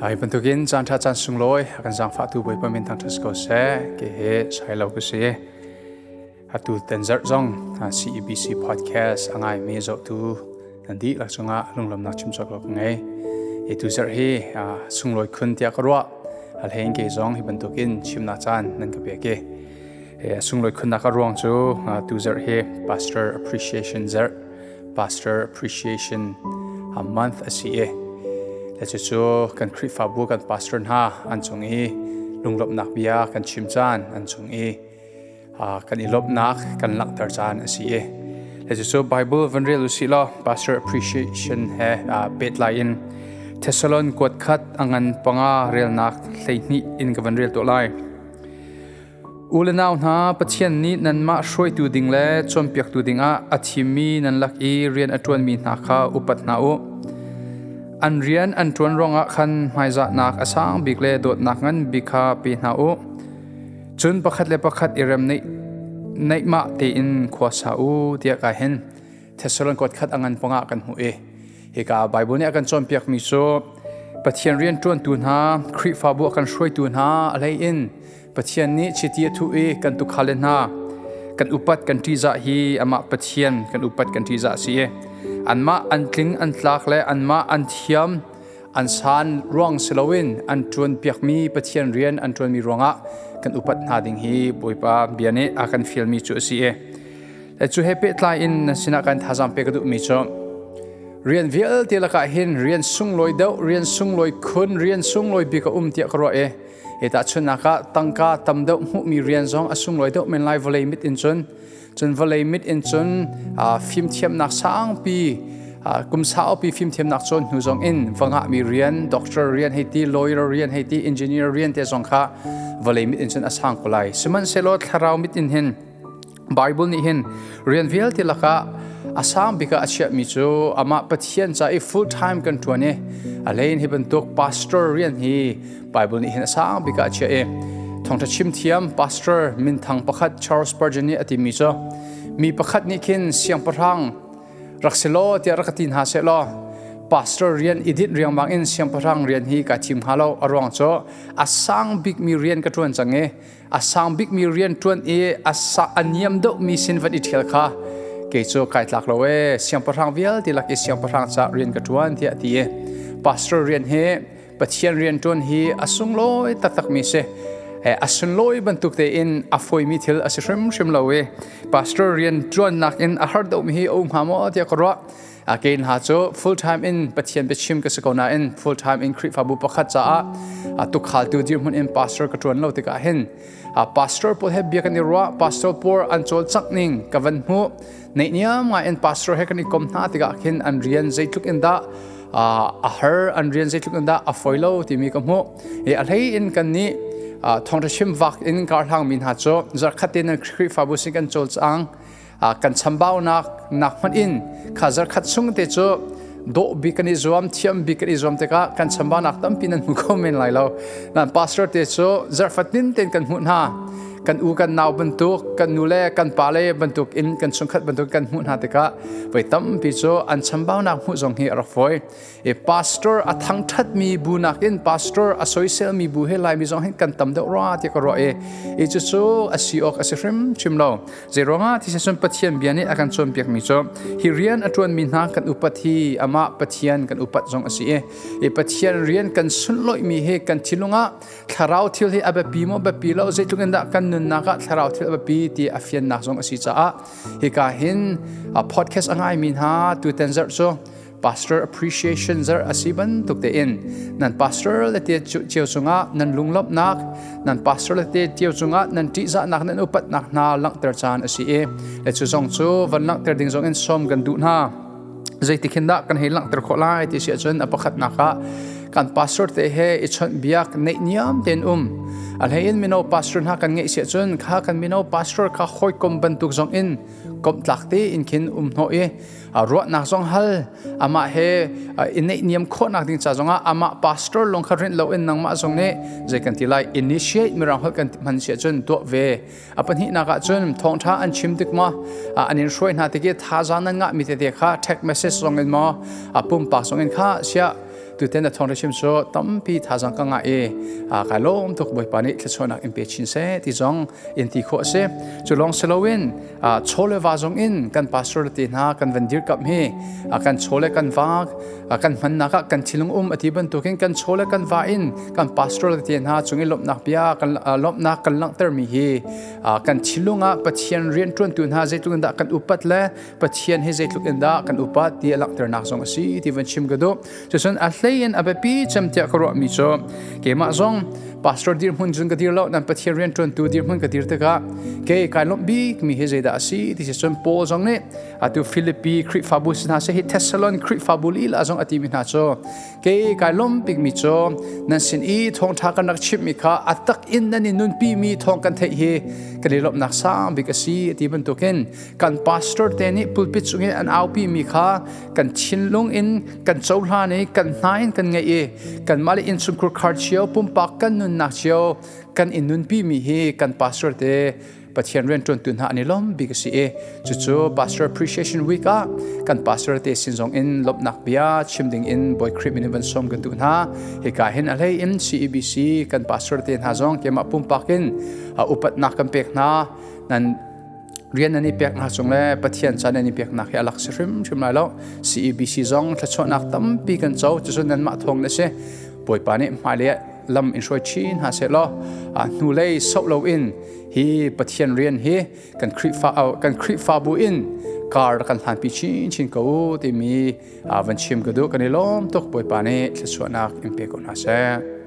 Hi bantukin caan ṭha caan sunglawi a kan zaangfahtu Bawipa min thangṭhat ko seh. Ke he sai lo ka si. Atu tan zarh zong CEBC podcast a ngaimi zohtu nan dihlak cungah lunglawmnak chim cawk lo ka ngei. Hi tu zarh hi sunglawi khun tiah ka ruah. A hlein ke zong hi bantukin chimnak caan nan ka pek i sunglawi khunnak a ruang cu tu zarh hi Pastor Appreciation zarh Pastor Appreciation Month a si i le cucu kan Khrihfabu kan pastor hna an cung i lunglawmhnak bia kan chim caan an cung i kan i lawmhnak kan langhter caan a si i le cucu Bible van rel usih law Pastor Appreciation he pehtlai in Thessalon kuat khat a ngan panga relnak 12 in ka van rel tuah lai. U le nau hna, Pathian nih nanmah hruaitu ding le cawnpiaktu dingah a thimmi nan lak i rian a ṭuanmi hna kha upat hna u. An rian an ṭuan ruangah khan hmaizahnak a sang bik le dawtnak ngan bik kha pe hna u. Cun pakhat le pakhat i rem neihmah tein khua sa u tiah ka hin Thessalon kuat khat a ngan panga kan hmuh i hika Bible nih a kan cawnpiakmi cu Pathian rian ṭuantu hna, Khrihfabu a kan hruaitu hna a hlei in Pathian nih chiti a thuh i kan tuukhal le hna kan upat kan ṭihzah hi amah Pathian kan upat kan ṭihzah a si i anmah an tling an tlak le anmah an thiam an san ruang si loin an ṭuan piakmi Pathian rian an ṭuanmi ruangah kan upat hna ding hi Bawipa bia nih a kan fialmi cu a si i cu he pehtlai in nan sinah kan thazaang pek ka duhmi cu rian vialte lakah hin rian sunglawi deuh rian sunglawi khun rian sunglawi bik a um tiah ka ruah i Hi tahchunhnak ah tangka tam deuh hmuhmi rian zong a sunglawi deuh men lai vawlei mit in cun. Cun vawlei mit in cun fimthiamnak sangpi kum saupi fimthiamnak cawn hnu zong in va ngahmi rian, doctor rian hei ti, lawyer rian hei ti, engineer rian te zong kha vawlei mit in cun a sang ko lai. Sihmanhsehlaw thlarau mit in hin Bible nih hin rian vialte lakah a sang bik ah a chiahmi cu amah Pathian ca i full time kan ṭuan i a hlei in hi bantuk pastor rian hi Bible nih hin a sang bik ah a chiah i thawngṭha chim thiam pastor minthang pakhat Charles Spurgeon nih a timi cu mi pakhat nih khin siangpahrang rak si law tiah rak ka ti hna seh law pastor rian i dinh riangmang in siangpahrang rian hi ka thim hnga lo a ruang cu a sang bikmi rian ka ṭuan cang i a sang bikmi rian ṭuan i a sa a niam deuhmi sin van i ṭhial kha kei cu kai tlak lo ee siangpahrang vialte lak i siangpahrang ca rian ka ṭuan tiah a ti i pastor rian hi Pathian rian ṭuan hi a sunglawi taktakmi si a sunlawi bantuk tein a fawimi thil a si hrimhrim lo i pastor rian ṭuannak in a har deuhmi hi a um hnga maw tiah ka ruah Kein hna cu full time in Pathian biachim ka si ko nain full time in Khrihfabu pakhat caah tukhaltu dirhmun in pastor ka ṭuan lo tikah hin pastor pawl he bia kan i ruah pastor pawl an cawlcangh ning ka van hmuh neihniam ngai in pastor he kan i kom hna tikah khin an rian zeitluk in dah a har an rian zeitluk in dah a foi lo timi ka hmuh i a hlei in kan nih thawngṭha chim vak in karhlang mi hna cu zarkhat tein Khrihfabu sin kan cawlcang Kan chambaunak nak hmanh in kha zarkhat chung te cu dawh bik kan i zuam thiam bik kan i zuam tikah kan chambaunak tampi nan hmu kho men lai lo nan pastor te cu zarhfatin ten kan hmuh hna kan u kan nau bantuk kan nu le kan pa le bantuk in kan chungkhat bantuk kan hmuh hna tikah voi tampi cu an chambaunak hmuh zong hi a rak fawi E pastor a thangthatmi bu nakin pastor a soiselmi bu he Laimi zong hin kan tam deuh rua ti ka ruah i i cucu a si awk a si hrimhrim lo. Zeiruangah ti cun Pathian bia nih a kan cawnpiakmi cu hi rian a ṭuanmi hna kan upat hi amah Pathian kan upat zong a si i i Pathian rian kan sunlawihmi hi kan thinlung ah thlarau thil hi a biapi maw biapi lo zeitluk in dah kan nunnak ah thlarau thil a biapi ti a fiannak zong a si caah hika hin podcast a ngaimi hna tutan zarh cu pastor appreciation zarh a si bantuk tein nan pastor le te cio cungah nan lunglawmhnak nan pastor le te cio cungah nan ṭihzahnak nan upatnak hna langhter caan a si i le cu zong cu van langhter ding zong in sawm kan duh hna zeitik hin dah kan hei langhter khawh lai ti si ahcun a pakhatnak ah kan pastor te he i chawnh biak neih niam tein um a hlei in mino pastor hna kan ngeih si ahcun kha kan mino pastor kha hawikom bantuk zong in komhtlak tein khin um hnawh i ruahnak zong hal amah he i neihniam khawhnak ding ca zongah amah pastor lawng kha rinh loin nangmah zong nih zei kan ti lai initiate mirang holh kan hman si ahcun tuah ve a pahnihnak ah cun thawngṭha an chim tik maw an in hruai hna tik i thazaang nan ngahmi tete kha text message zong in maw pumpak zong in kha siah. Tuten na thawngṭha chim cu tampi thazaang ka ngah i kai lawm tuk. Bawipa nih thluachuahnak in pe chin seh ti zong in ti khawh a si. Cu lawng si loin chaw le va zong in kan pastor te hna kan van dirkamh hi kan chaw le kan va kan hmannak ah kan thinlung um a ti bantukin kan chaw le kan va in kan pastor te hna cung i lawmhnak bia kan lawmhnak kan langhtermi hi kan thinlung ah Pathian rianṭuantu hna zeitluk in dah kan upat le Pathian hi zeitluk in dah kan upat ti a langhternak zong a si ti van chim ka duh. Cucun a hlei in a biapi cem tiah ka ruahmi cu keimah zong pastor dirhmun cun ka dir lo nan Pathian rianṭuantu dirhmun ka dir tikah kei kai lawmh bikmi hi zeidah a si ti si cun Paul zong nih atu Philippi Khrihfabu si hna seh hi Thessalon Khrihfabu lila zong a timi hna cu kei kai lawmh bikmi cu nan sin i thawngṭha kan rak chimhmi kha a tak in nan i nunpimi thawng kan theih hi kan i lawmhnak sang bik a si ti bantukin kan pastor te nih pulpit chungin an aupi mi kha kan thinlung in kan cohlan i kan hna in kan ngeih i kanmah le innchungkhur khar cio pumpak kan nunnak cio kan in nunpi mi hi kan pastor te Pathian rianṭuantu hna an i lawm bik a si i cucu Pastor Appreciation Week ah kan pastor te sin zong in lawmhnak bia chim ding in Bawi Khrih min in van sawm kan duh hna. Hika hin a hlei in CEBC kan pastor te hna zong keimah pumpak in upatnak kan pek hna. Nan rian nan i peknak cung le Pathian ca nan i peknak hi a lak si hrimhrim lai lo. CEBC zong thluachuahnak tampi kan co. Cucu nanmah thawng na si. Bawipa nih hmailei ah lam in hruai chin hna seh law hnulei soh loin hi Pathian rian hi kan Khrihfa kan Khrihfabu in kar kan hlanpi chinchin ko timi van chim ka duh. Kan i lawm tuk. Bawipa nih thluachuahnak in pe ko hna seh.